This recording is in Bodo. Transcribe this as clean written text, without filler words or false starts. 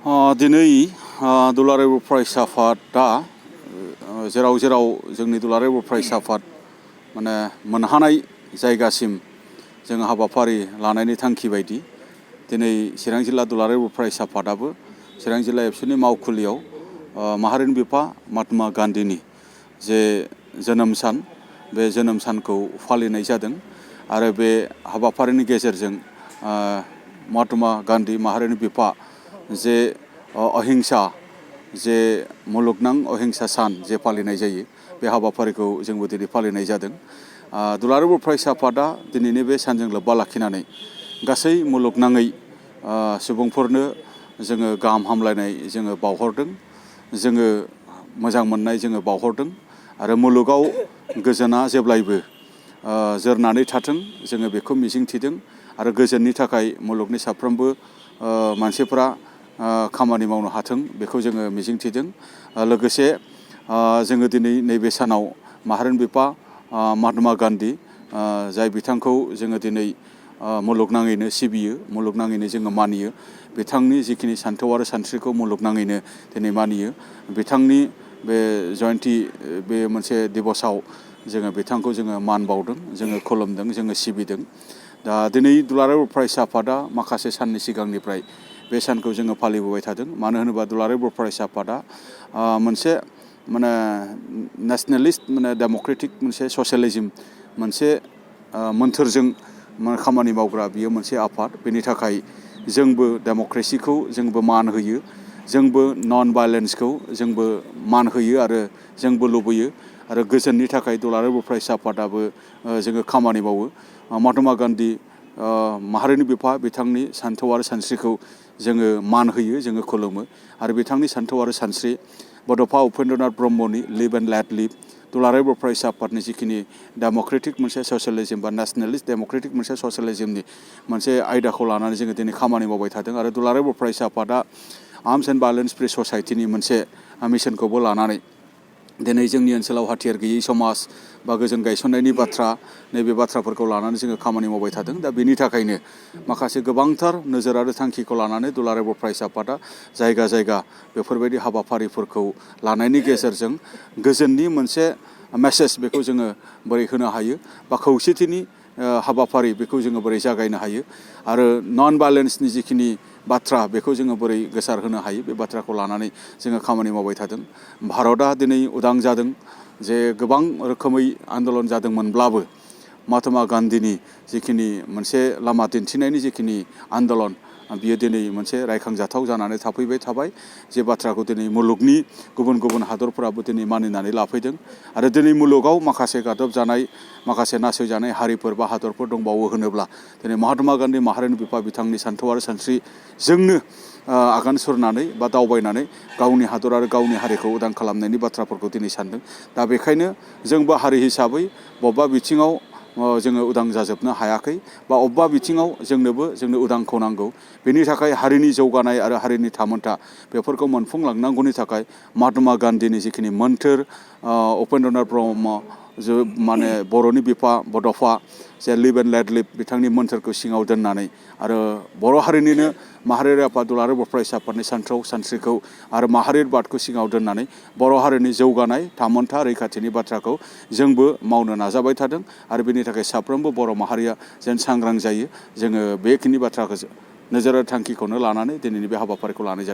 दिनै दुलाराय बर' फरायसा आफादा जेराव जेराव जोंनि दुलाराय बर' फरायसा आफाद माने मोनहानाय जायगासिम जोङो हाबाफारि लानायनि थांखि बायदि दिनै चिरां जिल्ला दुलाराय बर' फरायसा आफादाबो चिरां जिल्ला एबसुनि मावखुलियाव माहारिनि बिफा महात्मा गान्धीनि जे जोनोम सान बे जोनोम सानखौ फालिनाय जादों आरो बे हाबाफारिनि गेजेरजों महात्मा गान्धी माहारिनि बिफा जे अहिंसा जे मुलुगनां अहिंसा सान जे फालिनाय जायो बे हाबाफारिखौ जोंबो दिनै फालिनाय जादों। दुलाराय बर' फरायसा आफादा दिनैनि बे सानजों लोब्बा लाखिनानै गासै मुलुगनाङै सुबुंफोरनो जोङो गाहाम हामलायनाय जोङो बावहरदों, जोङो मोजां मोननाय जोङो बावहरदों आरो मुलुगाव गोजोना जेब्लायबो जोरनानै थाथों जोङो बेखौ मिजिंथिदों आरो गोजोननि थाखाय मुलुगनि साफ्रोमबो मानसिफोरा खामानि मावनो हाथों बेखौ जोङो मिजिंथिदों। लोगोसे जोङो दिनै नैबे सानाव माहारिनि बिफा महात्मा गान्धी जाय बिथांखौ जोङो दिनै मुलुगनाङैनो सिबियो, मुलुगनाङैनो जोङो मानियो, बिथांनि जिखिनि सान्थौ आरो सानस्रिखौ मुलुगनाङैनो दिनै मानियो। बिथांनि बे जयन्ती बे मोनसे दिबसाव जोङो बिथांखौ जोङो मान बावदों, जोङो खुलुमदों, जोङो सिबिदों। दा दिनै दुलाराय बर' फरायसा आफादा माखासे साननि सिगांनिफ्राय बे सानखौ जोङो फालिबोबाय थादों। मानो होनोबा दुलाराय बर' फरायसा आफादा मोनसे माने नेसनेलिस्ट माने डेम'क्रेटिक मोनसे ससियेलिज्म मोनसे मोन्थोरजों खामानि मावग्रा बियो मोनसे आफाद। बेनि थाखाय जोंबो डेम'क्रेसिखौ जोंबो मान होयो, जोंबो नन भायलेन्सखौ जोंबो मान होयो आरो जोंबो लुबैयो आरो गोजोननि थाखाय दुलाराय बर' फरायसा आफादाबो जोङो खामानि मावो। महात्मा गान्धी माहारिनि बिफा बिथांनि सान्थौ आरो सानस्रिखौ जोङो मान होयो, जोङो खुलुमो आरो बिथांनि सान्थौ आरो सानस्रि बड'फा उपेन्द्रनाथ ब्रह्मनि लिभ एन्ड लेट लिभ दुलाराय बर' फरायसा आफादनि जिखिनि डेम'क्रेटिक मोनसे ससियेलिज्म बा नेसनेलिस्ट डेम'क्रेटिक मोनसे ससियेलिज्मनि मोनसे आयदाखौ लानानै जोङो दिनै खामानि मावबाय थादों आरो दुलाराय बर' फरायसा आफादा आर्म्स एन्ड भायलेन्स फ्रि ससाइटिनि मोनसे मिशनखौबो लानानै दिनै जोंनि ओनसोलाव हाथियार गैयै समाज बा गोजोन गायसननायनि बाथ्रा नैबे बाथ्राफोरखौ लानानै जोङो खामानि मावबाय थादों। दा बेनि थाखायनो माखासे गोबांथार नोजोर आरो थांखिखौ लानानै दुलाराय बर' फरायसा आफादा जायगा जायगा बेफोरबायदि हाबाफारिफोरखौ लानायनि गेजेरजों गोजोननि मोनसे मेसेज बेखौ जोङो बोरै होनो हायो बा खौसेथिनि हाबाफारि बेखौ जोङो बोरै जागायनो हायो आरो नन भायलेन्सनि जिखिनि बाथ्रा बेखौ जोङो बोरै गोसारहोनो हायो बे बाथ्राखौ लानानै जोङो खामानि मावबाय थादों। भारतआ दिनै उदां जादों, जे गोबां रोखोमै आन्दलन जादोंमोनब्लाबो महात्मा गान्धीनि जिखिनि मोनसे लामा दिन्थिनायनि जिखिनि आन्दलन बियो दिनै मोनसे रायखांजाथाव जानानै थाफैबाय थाबाय, जे बाथ्राखौ दिनै मुलुगनि गुबुन गुबुन हादरफोराबो दिनै मानिनानै लाफैदों आरो दिनै मुलुगाव माखासे गादबजानाय, माखासे नासयजानाय हारिफोर बा हादरफोर दंबावो होनोब्ला दिनै महात्मा गान्धी माहारिनि बिफा बिथांनि सान्थौ आरो सानस्रिजोंनो आगान सुरनानै बा दावबायनानै गावनि हादर आरो गावनि हारिखौ उदां खालामनायनि बाथ्राफोरखौ दिनै सानदों। दा बेखायनो जोंबो हारि हिसाबै बबेबा बिथिङाव जोङो उदां जाजोबनो हायाखै बा अबेबा बिथिङाव जोंनो उदांखौ नांगौ। बेनि थाखाय हारिनि जौगानाय आरो हारिनि थामोनथा बेफोरखौ मोनफुंलांनांगौनि थाखाय महात्मा गान्धीनि जिखिनि मोन्थोर उपेन्द्रनाथ ब्रह्म माने बर'नि बिफा बड'फा जे लिभ एन्ड लेट लिभ बिथांनि मोन्थोरखौ सिङाव दोननानै आरो बर' हारिनिनो माहारियारि आफाद दुलाराय बर' फरायसा आफादनि सान्थौ सानस्रिखौ आरो माहारियारिबादखौ सिङाव दोननानै बर' हारिनि जौगानाय थामोनथा रैखाथिनि बाथ्राखौ जोंबो मावनो नाजाबाय थादों आरो बेनि थाखाय साफ्रोमबो बर' माहारिया जेन सांग्रां जायो, जोङो बेखिनि बाथ्राखौ नोजोर आरो थांखिखौनो लानानै दिनैनि बे हाबाफारिखौ लानाय जादों।